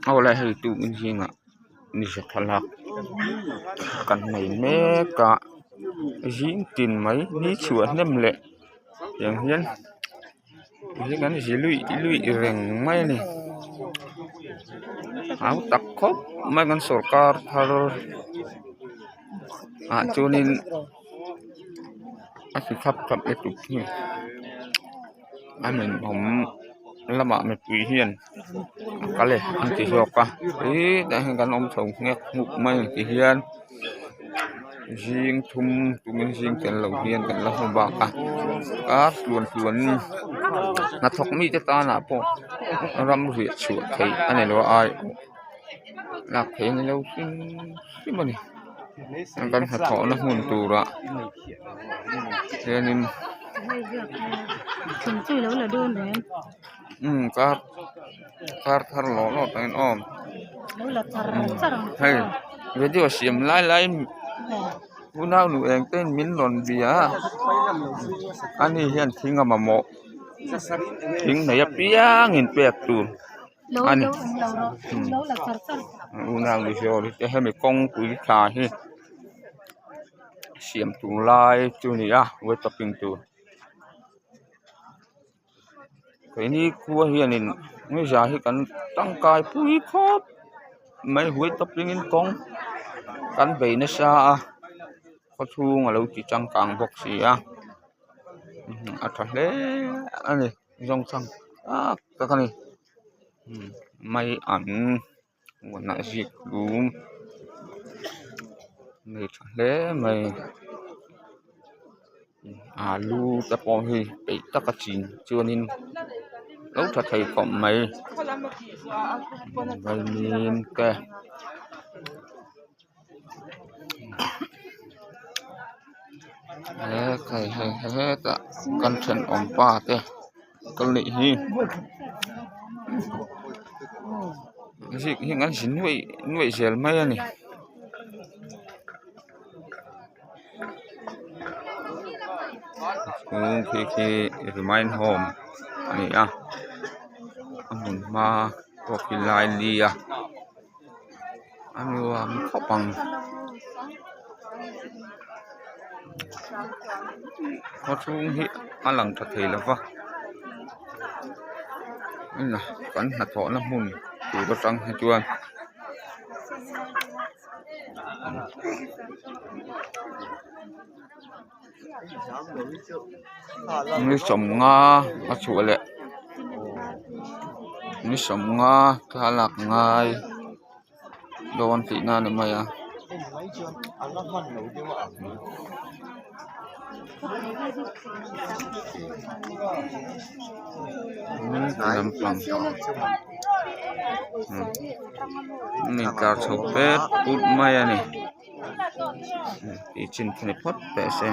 Aw le hei tukin zingah ni za thlalak kan nei mek a zing tin mai ni chhuah hnem leh tiang hian hi kan zi luih luih reng mai a ni hau tak khawp mai kan sawrkar thar ah chuanin a ti thlap thlap lutuk hi a ninawm lamah mipui hian a kal e an ti zawk a hetah hian kan awm chho nghek nghuk mai ang ti hian zing thum tumin zing tel lo hian kan la hmu bak a kar tluan tluan hnathawk mite tanah pawh ram riah chhuah theih a ni lo a aiawh lak theih a ni lo hrim hrim a ni kan hnathawhna hmun turah hianin. Umm kar kar thar lawh lawh tawhin aw hei video siam lai laiin unau nu eng te in min rawn bia a ani hian thing a mamawh thing nei apiang in pek tur ani unau nu zawr hi te hemi kawngpui tha hi siam tur lai chu a ni a wallpaping tur. Keini khua hianin ngiza hi kan tangkai pui khawp mai huai tawp ringin kawng kan bei nasa a khawchhung a lo ti changkang bawk si a a tha hle a ni zawngchhang tak tak a ni mai an huanah zik lum nei tha hle mai alu te pawh hi peih taka chin chuanin lo tha thei khawp mai vaimim te he khai hei hetah kan thenawm pa te kal nih hi zik hi an zi nuaih nuaih zel mai a ni. Chhung khi khi remind home a ni a a hmun hma pawh khi lai li a a nuam khawp ang khaw chhung hi a lang tha thei lo va kan hnathawhna hmun tur atang hi chuan. Ni sawmnga a chhuah leh ni sawmnga thla lak ngai dawn tihna a ni mai a. Lampang an intlar chho pet put mai a ni tih chin khi ni phawt teh se.